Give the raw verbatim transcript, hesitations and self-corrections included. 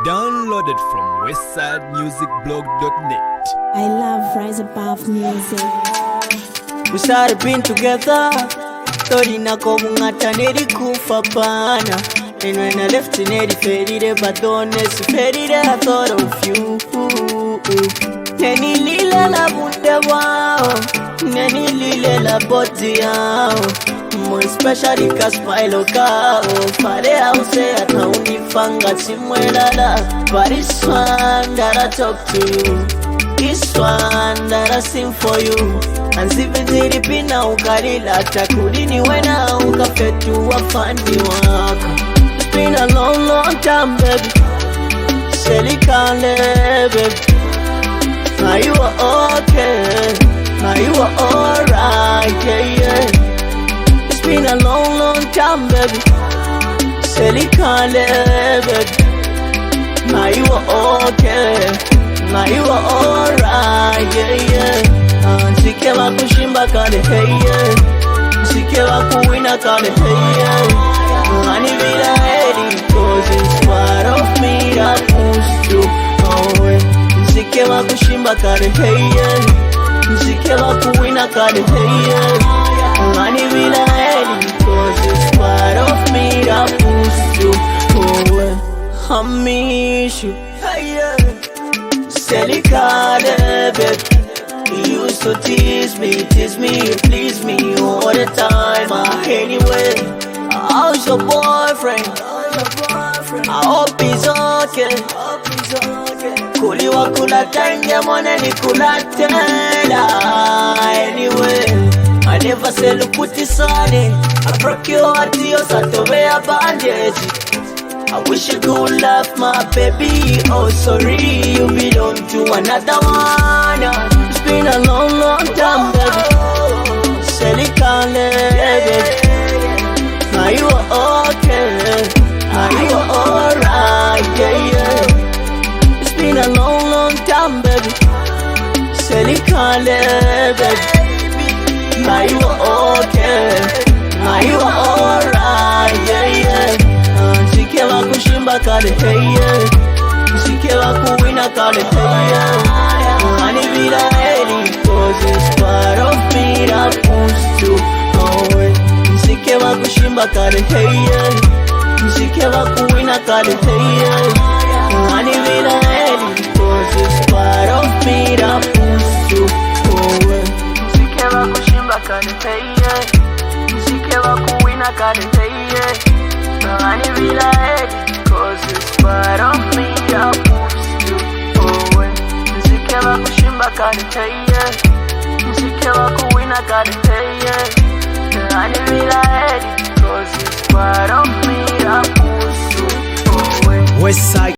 Downloaded from westside music blog dot net. I love Rise Above Music. We started being together. Toli nako bungata ne li ku fapana. And when I left, ne li felile, but honest, felile, I thought of you. Ne ni lilela bunde bwao, ne ni lilela body yao. More especially ka smile kao, fale ha u se ya ka u ni fanga simwelala. But this one that I talk to you, this one that I sing for you. Anzibi zili pina ukalilata kuli ni wena ukafetuwa fani waka. It's been a long, long time, baby. Selikale, baby. Now you are okay. Now you are alright, yeah, yeah. It's been a long, long time, baby. Selikale, baby. Now you are okay. Now you are alright, yeah, yeah. Ah, nzike ba kushimba kale, hey, yeah. Nzike ba kuwina kale, hey, yeah. Mani bila heli, cause it's part of me that moves you away. Nzike ba kushimba kale, hey, yeah. Nzike ba kuwina kale, hey, yeah. Mani bila heli, cause it's part of me that moves you away. I miss you. Hey, yeah. Selikale, baby. You used to tease me, tease me, you please me all the time. Ah, anyway, how's your boyfriend? I hope he's okay. Kuli wa kulata nge mone ni kulatela. Anyway, I never say lukutisane. I broke your heart, yo sa tobe ya bandage. I wish you could laugh, my baby. Oh, sorry, you belong to another one. It's been a long, long time, baby. Selikale, baby. Now you are okay. Now you are alright, yeah, yeah. It's been a long, long time, baby. Selikale, baby. Now you are okay. Now you are alright, yeah, yeah. Ah, nzike ba kushimba kale, hey, yeah. Nzike ba kuwina kale, hey, yeah. Mani bila heli, cause it's part of me that moves you away. Nzike ba kushimba kale, hey, yeah. Nzike ba kuwina kale, hey, yeah. Mani bila heli, cause it's part of me that moves you away. Nzike ba kushimba kale, hey, yeah. Nzike ba kuwina kale, hey, yeah. Mani bila heli, cause it's part of me that moves you away. Nzike ba kushimba kale, hey, yeah. Nzike ba kuwina kale, hey, yeah. Mani bila heli, cause it's part of me that moves you away. Westside